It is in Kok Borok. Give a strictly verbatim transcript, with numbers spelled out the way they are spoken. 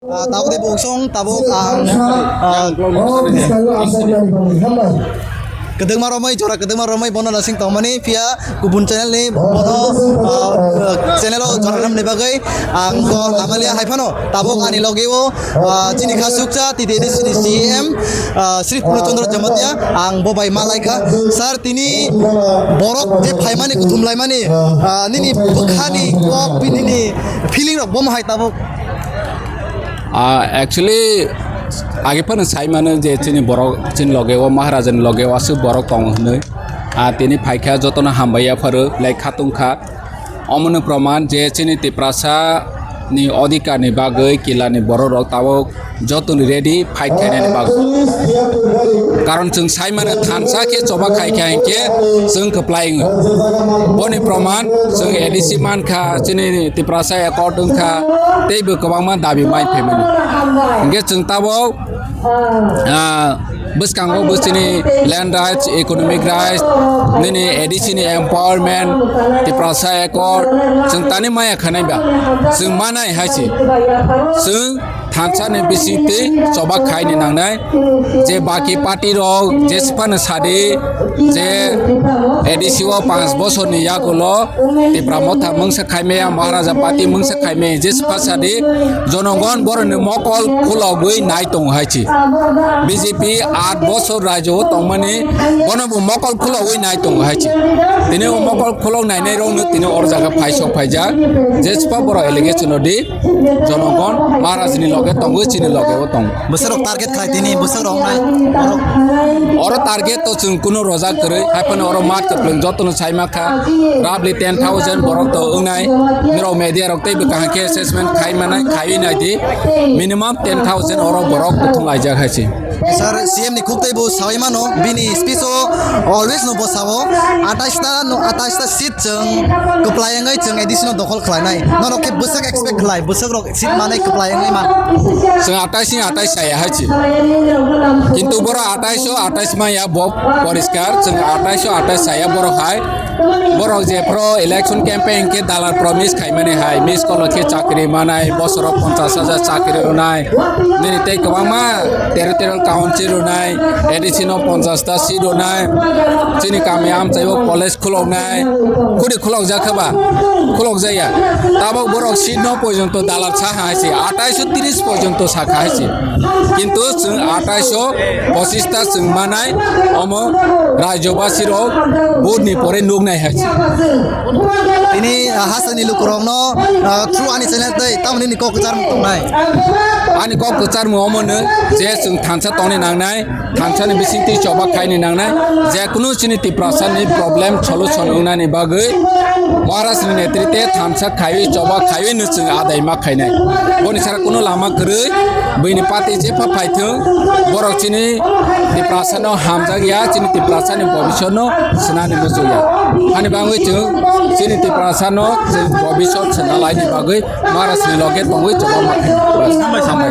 Ah, tabuk de bungsong, tabuk ang, ah, kwdwkma romwi, jora kwdwkma romwi bono nasing tongmani, phiya kubun channel ni bono, ah, channel o jora ramni bagwi ang kok amalia hai phano, tabuk ani logi o, ah, chini kha sukcha, T T A D C ni C M, ah, Shri Purno Chandra Jamatia, ang bo bai malai kha. Sir, tini borok je phaimani, kuthum laimani, ah, nini bwkhani kok, nini feeling rok bo hai tabuk? Ah, actually, age phano sai mano je chini borok, chini loge o Maharaja ni loge o aswk borok tongo hinwi. Ah, tini phaikha jotono hambai yapharo, like khatung kha. Omoni proman je chini Tiprasa ni odhikar ni bagwi kila ni borok rok tabuk jotoni ready fight khainani bagwi. Karon chwng sai mano thansa khe choba khai kha hinkhe chwng kwplai wngo. Boni proman chwng A D C man kha, chini Tiprasa accord wng kha, teibo kwbangma dabi mai phaimani. Hinkhe chwng tabuk, ah, bwskango bo chini land rights, economic rights, nini A D C ni empowerment, Tiprasa accord, chwng tani maya khanai ba, chwng manai hai se. Chwng thansa ni bisingtwi choba khaini nangnai. Je baki party rok je siphano sadi je A D C o panch bosor ni yagulo Tipra Motha mungsa khaimaya, Maharaja party mungsa khaimaya, je sipha sadi jonogon boroni mokol khulogwi nai tongo hai se. B J P aat bosor rajyo o tongmani bono bo mokol khulogwi nai tongo hai se. Tini o mokol khulok nainai rokno tini or jaga phai sok phaijak, je sipha borok allegation o di. Jonogon Maharaj ni loge tongo, chini loge o tongo. Bwsarok target khlai tini, bwsarok nai, borok. Oro target to chwng kuno rojak kwrwi, hai phano oro mat kwplwng jotono sai ma kha. Roughly ten thousand borok to wngnai. Nirok media rok tei bwkha hwnkhe assessment khai manai, khaiwi nai di. Minimum ten thousand oro borok buthung laijak hai se. Sir, C M ni khuk tei bo sawi mano, bini speech o always no bo sao, atais ta no, atais ta seat chwng kwplai wngwi chwng A D C no dokhol khlainai. Norok khe bwswk expect khlai, bwswk rok seat manwi kwplai wngwi man. Chwng atais ni atais saya hai se. Kintu boro atais o atais maya bo poriskar, chwng atais o atais saya borok hai. Borok jephru election campaign khe dalar promise khaimani hai, miss call khe chakri manai, bosoro ponchash hajar chakri rwnai, nini tei kwbangma territorial council rwnai, A D C no ponchash ta seat rwnai, chini kami amchai o college khuloknai, khudi khulokjak kha ba? Khulokjaya. Tabok borok seat no porjonto dalar sa hai se, atais o tris porjonto sa kha hai se. Kintu chwng atais o pochis ta chwng manai, omo rajyobasi rok vote ni pore nuknai hai se. Tini, ah, hasani lukurokno, ah, through ani channel tei tamoni ni kok kwchar tongnai. Ani kok kwcharmung omo no je chwng thansa tongni nangnai, thansa ni bisingtwi choba khaini nangnai, je kunu chini Tiprasa ni problem solution wngnani bagwi Maharaj ni netrite thansa khaiwi choba khaiwi no chwng adai ma khainai. Boni sara kunu lama kwrwi, buini party jepha phaithwng, borok chini Tiprasa no hamjak ya, chini Tiprasa ni bobisot no swnani muchung ya. Hani bangwi chwng chini Tiprasa no chwng bobisot swna laini bagwi Maharaj ni loge tongwi choba ma khainai. Hambai.